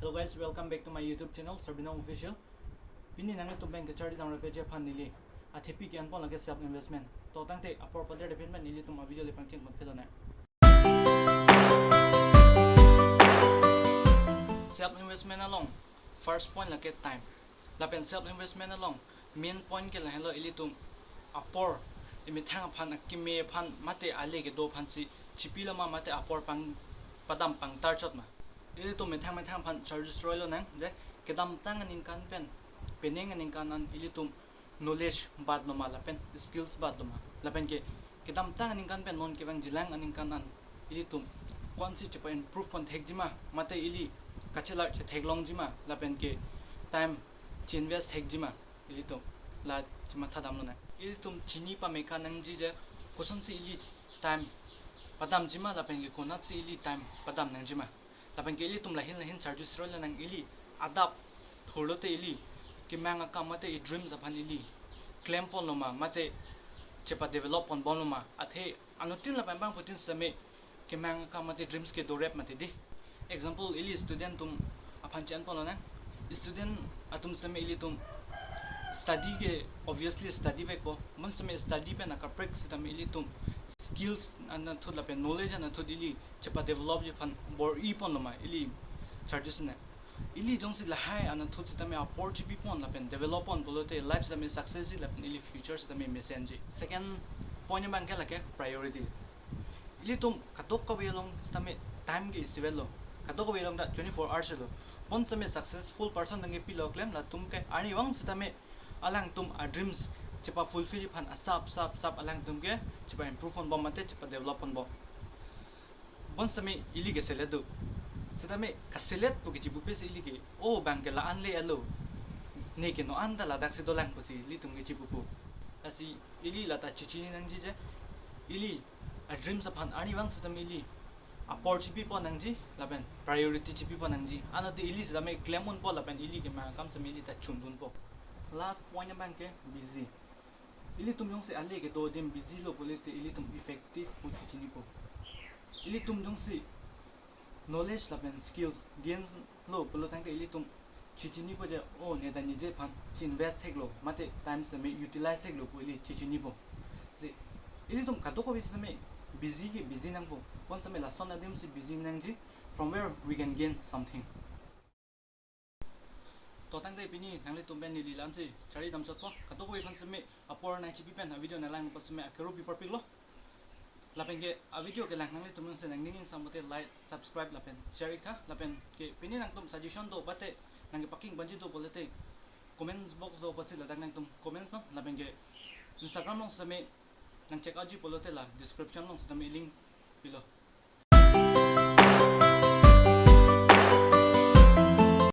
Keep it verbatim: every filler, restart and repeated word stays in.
Hello guys, welcome back to my YouTube channel, Sarbinong Official. Pini nanglitum pen kacharli damrapji aphan neli athepi ke-enpon lake self investment. To tangte apor pader depin pen nelitum a-video le pangcheng pon phelone. Self investment along first point lake time. Lapen self investment along main point ke lahelo, ilitum apor emethang aphan, akeme aphan mate ale kedo aphansi chipiloma mate apor pang padam pangtarchot ma. Ilitum methang methang aphan charges roilo nang, je kedamtang aningkan pen penang aningkan an ilitum knowledge batloma lapen skills batloma. Lapen ke kedamtang aningkan pen non kevangjilang aningkan an ilitum ko-ansi chepa-improve pon thekjima, mate ili kachelar chetheklongjima, lapen ke time che-invest thekjima, ilitum la chematha damlonang. Ilitum chini pame nangji je kosonsi ili time padamjima, lapen ke konatsi ili time padam nangjima. Lapen ke ilitum lahin lahin charges roilo nang, ili adap thurlote ili kemang akam mate i-dreams aphan ili klemponloma mate chepa-develop ponbomloma. Athe anuttin lapen abangphutin sitame kemang akam mate dreams ke dorep mati di. Example, ili student atum aphan che-enponlonang. Student atum sitame ilitum study ke obviously study vekpo. Bonsitame study pen akaprek sitame ilitum skills anatthu lapen knowledge anatthu ili chepa-developji aphan bor-iponloma, ili charges ne. Ili jongsi lahai anatthu sitame apor chipipon lapen develop pon pulote life sitame success-ji lapen ili future sitame mesenji. Second point abangke lake priority. Ilitum kadokave along sitame time ke isivelo. Kadokave along ta twenty-four hours lo. Bonsitame successful person tangke pilo klem, latum ke arnivang sitame alangtum a-dreams chepa-fulfillji aphan asap sap sap alangtum ke chepa-improve ponbom mate chepa-develop ponbom. Bonsitame ili ke selet do. Sitame kaselet pu kechipupe si ili ke, o bang ke la-an le alo, ne ke no-an ta ladaksi dolang pusi ilitum kechipupo. Lasi ili lata chechini nangji je, ili a-dreams aphan arnivang sitame ili apor chipipon nangji lapen priority chipipon nangji. Anat ili sitame klem unpo lapen ili kemang akam sitame ili ta chun unpo. Last point abangke busy. Ilitum jongsi ale kedo adim busy lo pulote ilitum effective pu chechinipo. Ilitum jongsi knowledge lapen skills gain lo pulo tangte ilitum chechinipo je, o ne ta nije aphan che-invest theklo mate time sitame utilize theklo pu ili chechinipo. Si ilitum kadokave sitame busy ke busy nangpo. Bonsitame lason adim si busy nangji, from where we can gain something. To tangte pini nanglitum pen neli la-ansi charli damchotpo. Kadokave aphan sitame apor nangchipi pen a-video nanglang apot sitame akero pi parpiklo. Lapen ke a-video kelang nanglitum jongsi nangning ingsam pulote like, subscribe lapen share iktha. Lapen ke pini nangtum suggestion do mate nangkepaking banji do pulote comments box do apotsi ladak nangtum comments non. Lapen ke Instagram along sitame nang check outji pulote la description along sitame link pilo.